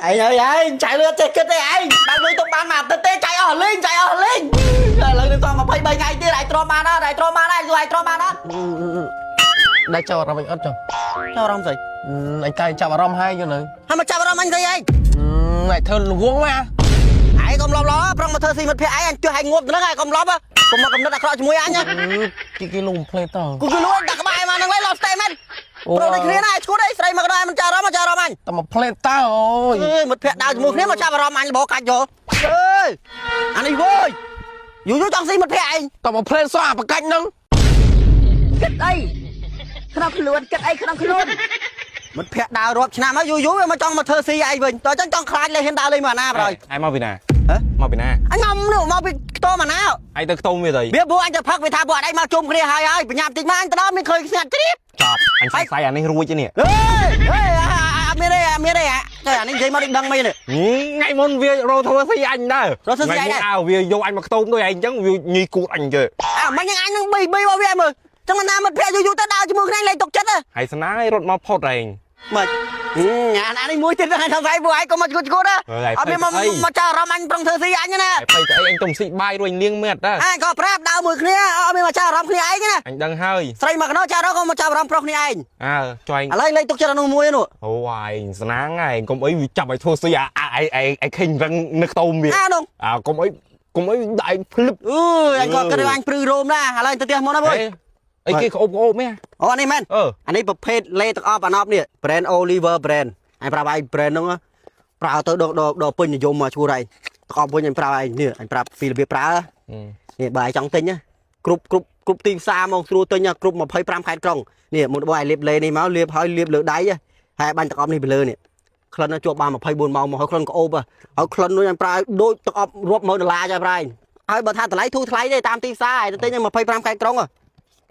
ឯងអើយឯងចាយលុយអត់ចេះគិតទេឯងបើកលុយទៅបានមួយអាទិត្យទេចាយអស់លេងចាយអស់លេងឥឡូវនឹងត23ថ្ងៃទៀតឯងទ្រាំបានអត់ឯងទ្រាំបានអត់ឯងទ្រាំបានអត់ ដែរចាប់អារម្មណ៍អញអត់ចុះ ចាប់អារម្មណ៍ស្អី អញតែចាប់អារម្មណ៍ហើយយល់នៅ ហើយមកចាប់អារម្មណ៍អញស្អីឯង អញធ្វើល្ងងមក ឯងកុំឡប់ឡប្រុងមកធ្វើស៊ីមិត្តភក្តិឯងអញទះឯងងាប់ទៅហ្នឹងឯងកុំឡប់កុំមកកំណត់អាក្រក់ជាមួយអញណា គេគេលងផ្លេតត គូគេលួចដាក់ក្បែរមកហ្នឹងហើយឡប់ស្តេមែនប្រុសដូចគ្នាណាឈួតអីស្រីមកដល់មិនចាប់អារម្មណ៍មកចាប់អារម្មណ៍អញ តែមកផ្លេតតើអូយ អើយមិត្តភក្តិដើរជាមួយគ្នាមកចាប់អារម្មណ៍អញលបកាច់យកអើយអានេះវើយយូរយូរចង់ស៊ីមិត្តភក្តិឯង តែមកផ្លេតសោះអាបកាច់ហ្នឹង គិតអីក្នុងខ្លួនគិតអីក្នុងខ្លួន មិត្តភក្តិដើររាប់ឆ្នាំហើយយូរយូរវាមកចង់មកធ្វើស៊ីឯងវិញតើចឹងចង់ខ្លាចលេហ៊ានដើរលេងមកណាប្រយ ឯងមកពីណា ហ៎ មកពីណា អញមកនេះមកពីខ្ទមអាណា ឯងទៅខ្ទមវាទៅ វាពួកអញទៅផឹកវាថាពួកអញមកជុំគ្នាហើយហើយបញ្ញាប់តិចមកអញទៅដល់មានឃើញស្ងាត់ជ្រាប ចប់អញសង្ស័យអានេះរួចទេនេះ ហេហេអត់មានទេអត់មានទេតែអានេះនិយាយមកដូចដឹងមិននេះ ថ្ងៃមុនវារោធ្វើស៊ីអញដែរ រកធ្វើស៊ីអញដែរ អើវាយកអញមកខ្ទមដូចឯងអញ្ចឹងវាញីគូតអញទេ អាមិញអញនឹងប៊ីប៊ីរបស់វាមើលចឹងមិនណាមិត្តភក្តិយូរយូរទៅដើរជាមួយគ្នាលេងទុកចិត្តហ៎ ហើយស្នាយរត់មកផុតឯង មិនអានេះមួយទៀតហ្នឹងថាស្អីពួកឯងកុំមកឈួតឈួតអត់មានមកមកចោលអារម្មណ៍អញប្រុងធ្វើស៊ីអញណា ហើយភ័យទៅអីអញទុំស៊ីបាយរួចលៀងមែនដែរ អញក៏ប្រាប់ដើរមួយគ្នាអត់មានមកចោលអារម្មណ៍គ្នាឯងណា អញដឹងហើយ ស្រីមកកណោចោលក៏មកចោលអារម្មណ៍ប្រុសគ្នាឯង អើចុយ ឥឡូវលេងទុកចិត្តអានោះមួយនោះ អូយស្នាងឯងកុំអីវាចាប់ឲ្យធ្វើស៊ីអាឯងឯងឯងខេងរឹងនៅខ្ទមវា អានោះ អើកុំអីកុំអីដាក់ឯងភ្លឹប អឺអញក៏គិតថាអញព្រឺរោមដែរឥឡូវទៅផ្ទះមុនណាបង អីគេក្អូបក្អូបមែន អូអានេះមែន អឺ អានេះប្រភេទលេទឹកអប់អាណប់នេះ brand Oliver brand អញប្រាប់ឯង brand ហ្នឹងប្រើទៅដល់ដល់ពេញនិយមមកឈួរឯងទឹកអប់វិញអញប្រាប់ឯងនេះអញប្រាប់ពីរបៀបប្រើនេះបើឯងចង់ទិញគ្រប់គ្រប់គ្រប់ទីផ្សារមកស្រួលទិញគ្រប់25ខេត្តក្រុងនេះមុនបងឯងលាបលេនេះមកលាបហើយលាបលើដៃហើយបាញ់ទឹកអប់នេះពីលើនេះក្លិនជាប់បាន24ម៉ោងមកហើយក្លិនក្អូបហើយក្លិននោះអញប្រើដូចទឹកអប់រាប់ម៉ឺនដុល្លារចាប្រែងហើយបើថាតម្លៃធូរថ្លៃទេតាមទីផ្សារឯងទៅទិញ25ខេត្តក្រុង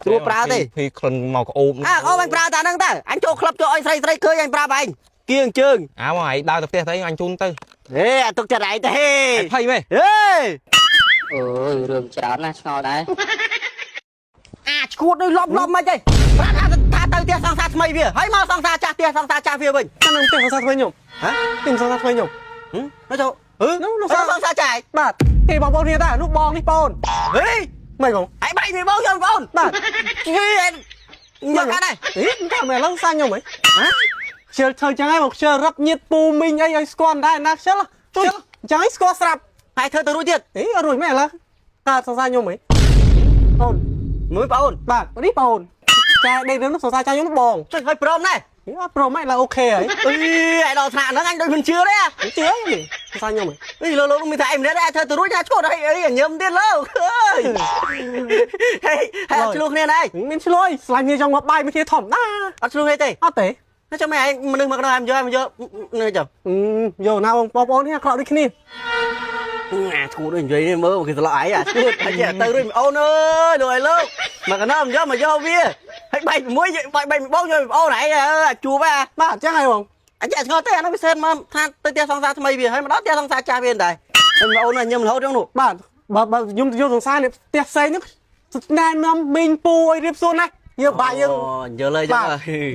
ស្រួលប្រើទេ ភីក្លិនមកក្អូប អើអូអញប្រើតាហ្នឹងតើអញចូលក្លឹបចូលអីស្រីស្រីឃើញអញប្រាប់ឯងគៀងជើង អើមកឯងដើរទៅផ្ទះទៅអញជូនទៅ ហេអាទុកចិត្តឯងទេ ឯងភ័យមែន ហេ អើយរឿងច្រើនណាស់ឆ្ងល់ដែរ អាឈួតនេះលប់លប់មិនទេប្រាប់ថាថាទៅផ្ទះសង្សារថ្មីវាហើយមកសង្សារចាស់ផ្ទះសង្សារចាស់វាវិញ នឹងផ្ទះសង្សារថ្មីខ្ញុំ ហ៎ ផ្ទះសង្សារថ្មីខ្ញុំ ទៅចូលហឺ នោះ សង្សារចាស់ បាទគេបងប្អូនគ្នាដែរនោះបងនេះបង ហេ មិនបង ឯងបែកវាបងយកបង បាទ ហេឯងយកកាត់ដែរ អីកាមែនឡើងសាញ់ខ្ញុំហី ហ៎ ខ្ជិលធ្វើចឹងហើយមកខ្ជិលរឹបញៀតពូមីងអីឲ្យស្គាល់ដែរណាខ្ជិលខ្ជិលចឹងឲ្យស្គាល់ស្រាប់ ហើយធ្វើទៅរួចទៀត អីអត់រួចមែនឥឡូវកើតសង្សារខ្ញុំហីអូន មួយបងអូន បាទនេះបងអូនចែដេករឿងនោះសង្សារចាខ្ញុំបង ចុចឲ្យព្រមដែរ អត់ព្រមហីឡើយអូខេហើយ អីឯងដល់ថ្នាក់ហ្នឹងអញដូចមិនជឿទេ ជឿនេះសង្សារខ្ញុំហី អីលោកលោកមានថាឯងម្នាក់ដែរធ្វើទៅរួចណាឈួតអីអីញឹមទៀតលោកអើយហេហើយអត់ឆ្លោះគ្នាដែរ មានឆ្លួយស្លាញ់គ្នាចង់មកបាយមួយគ្នាធម្មតា អត់ឆ្លោះគ្នាទេ អត់ទេ ចាំមិនឯងមនុស្សមកដល់ឯងយកឯងយកនេះចាំ យកណាបងប្អូននេះអាក្រក់ដូចគ្នា អាឈួតដូចនិយាយនេះមើលគេស្លោះឯងអាឈួតហើយចេះទៅរួចអូនអើយលោកអើយលោកមកកណោមយកមកយកវាហើយបែកមួយបែកបែកបងយកអូនឯងអាជួបហ่ะ បាទអញ្ចឹងហើយបង អញចេះឆ្ងល់ទេអានោះវាសេនមកថាទៅផ្ទះសង្សារថ្មីវាហើយមកដល់ផ្ទះសង្សារចាស់វាដែរហើយអូនញឹមរហូតហ្នឹងនោះ បាទបើបើខ្ញុំយកសង្សារនេះផ្ទះផ្សេងហ្នឹងណែនាំមីងពូឲ្យរៀបសួនណាយើងបាក់យើង យល់ហើយចឹ បាទ ង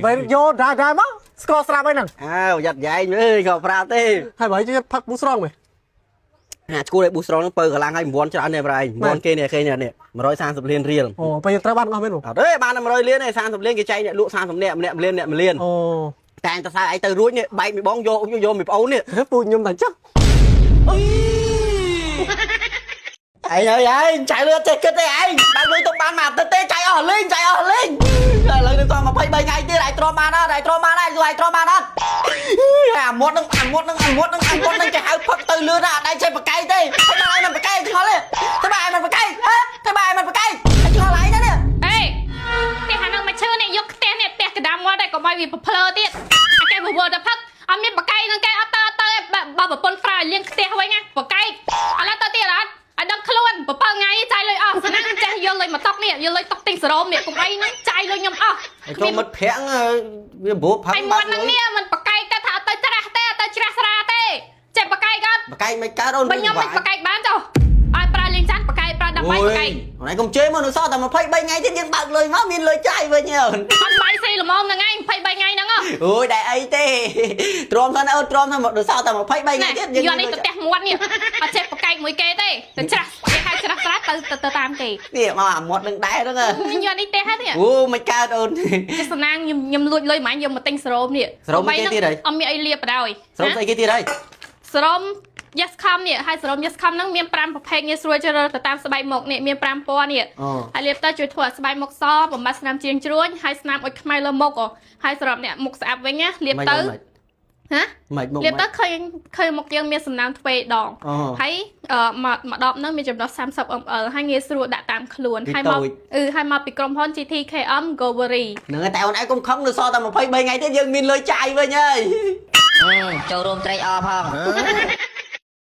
បែរយកដែរដែរមកស្គាល់ស្រាប់ហើយហ្នឹង អើយ៉ាត់យ៉ែងអើយក៏ប្រាប់ទេ ហើយបើយកផឹកប៊ូស្រងមែន អាឈួតឲ្យប៊ូស្រងហ្នឹងពើកម្លាំងឲ្យ9ច្រើននេះប្រឯង9គេនេះគេនេះ130លានរៀល អូពេលយើងត្រូវបានអស់មែនបង អត់ទេបានតែ100លានទេ30លានគេចែកអ្នកលក់30នាក់ម្នាក់លានអ្នក1លាន អូ តែតសើឯងទៅរួចនេះបែកមួយបងយកយកមួយប្អូននេះ ពូខ្ញុំតែអញ្ចឹង អីឯងអើយឯងចាយលុយអត់ចេះគិតទេឯងបើកលុយទៅបានមួយអាទិត្យទេចាយអស់លេងចាយអស់លេងឥឡូវនឹងត23ថ្ងៃទៀតឯងទ្រាំបានអត់ឯងទ្រាំបានអត់ឯងទ្រាំបានអត់អាមាត់នឹងអាមាត់នឹងអាមាត់នឹងអាមាត់នឹងគេហៅផឹកទៅលឿនណាអត់ឯងចេះបកែកទេតែបើឯងមិនបកែកឆ្ងល់ទេតែបើឯងមិនបកែកហ៎តែបើឯងមិនបកែកឆ្ងល់ឯងណានេះ អេផ្ទះអានឹងមកឈើនេះយកផ្ទះនេះផ្ទះកណ្ដាលមាត់ដែរកុំឲ្យវាប្រភ្លើទៀតអាគេវល់តែផឹកអត់មានបកៃនឹងគេអត់ទៅអត់ទៅបើប្រពន្ធហ្វ្រាលៀងផ្ទះវិញណាបកៃឥឡូវទៅទៀតអត់ឲ្យដឹងខ្លួន7ថ្ងៃចាយលុយអស់ស្នាចេះយកលុយមកតុកនេះយកលុយតុកទិញសរោមនេះកុំអីហ្នឹងចាយលុយខ្ញុំអស់ ចូលមិត្តភ័ក្តិវាព្រោះផឹក ហើយមាត់ហ្នឹងនេះមិនបកៃទៅថាអត់ទៅច្រាស់ទេអត់ទៅច្រាស់ស្រាទេចេះបកៃគាត់ បកែកមិនកើតអូន បើខ្ញុំមិនបកៃបានចុះឲ្យប្រើលេងចានបកៃប្រើដើម្បីបកៃ អូនឯងកុំជេរមកនៅសល់តែ23ថ្ងៃទៀតយើងបើកលុយមកមានលុយចាយវិញអូន អត់បាយស៊ី ល្មមហ្នឹងឯង23ថ្ងៃហ្នឹងហ៎ អូយដែរអីទេទ្រាំសិនអូនទ្រាំសិនមកដល់សល់តែ23ថ្ងៃទៀតយើង យកនេះទៅផ្ទះមាត់នេះអត់ចេះប្រកែកមួយគេទេទៅច្រាស់គេហៅច្រាស់ច្រាស់ទៅទៅតាមគេ នេះមកអាមាត់នឹងដែរហ្នឹង យកនេះផ្ទះហ្នឹងនេះ អូមិនកើតអូន ចេះសំណាងខ្ញុំខ្ញុំលួចលុយហ្មងយកមកទិញសេរ៉ូមនេះ សេរ៉ូមគេទៀតហី អត់មានអីលាបបណ្ដោយ ស្រោមស្អីគេទៀតហើយ សេរ៉ូម Yes Com នេះហើយសេរ៉ូម Yes Com ហ្នឹងមាន5ប្រភេទងាយស្រួលជ្រើសរើសទៅតាមស្បែកមុខនេះមាន5ពណ៌នេះ អូ ហើយលាបទៅជួយធ្វើឲ្យស្បែកមុខសបំបត្តិស្នាមជាងជ្រួញហើយស្នាមអុចខ្មៅលើមុខអូហើយសម្រាប់អ្នកមុខស្អាតវិញណាលាបទៅហ៎ មិនមុខ លាបទៅឃើញឃើញមុខយើងមានសំណើមទ្វេដង អូ ហើយមកមកដបហ្នឹងមានចំណុះ30 ml ហើយងាយស្រួលដាក់តាមខ្លួន វា ហើយមក តូច អឺហើយមកពីក្រុមហ៊ុន GTKM Govery ហ្នឹងហើយតែអូនឯងកុំខឹងនៅសល់តែ23ថ្ងៃទៀតយើងមានលុយចាយវិញហើយ ចូលរួមត្រេកអរផង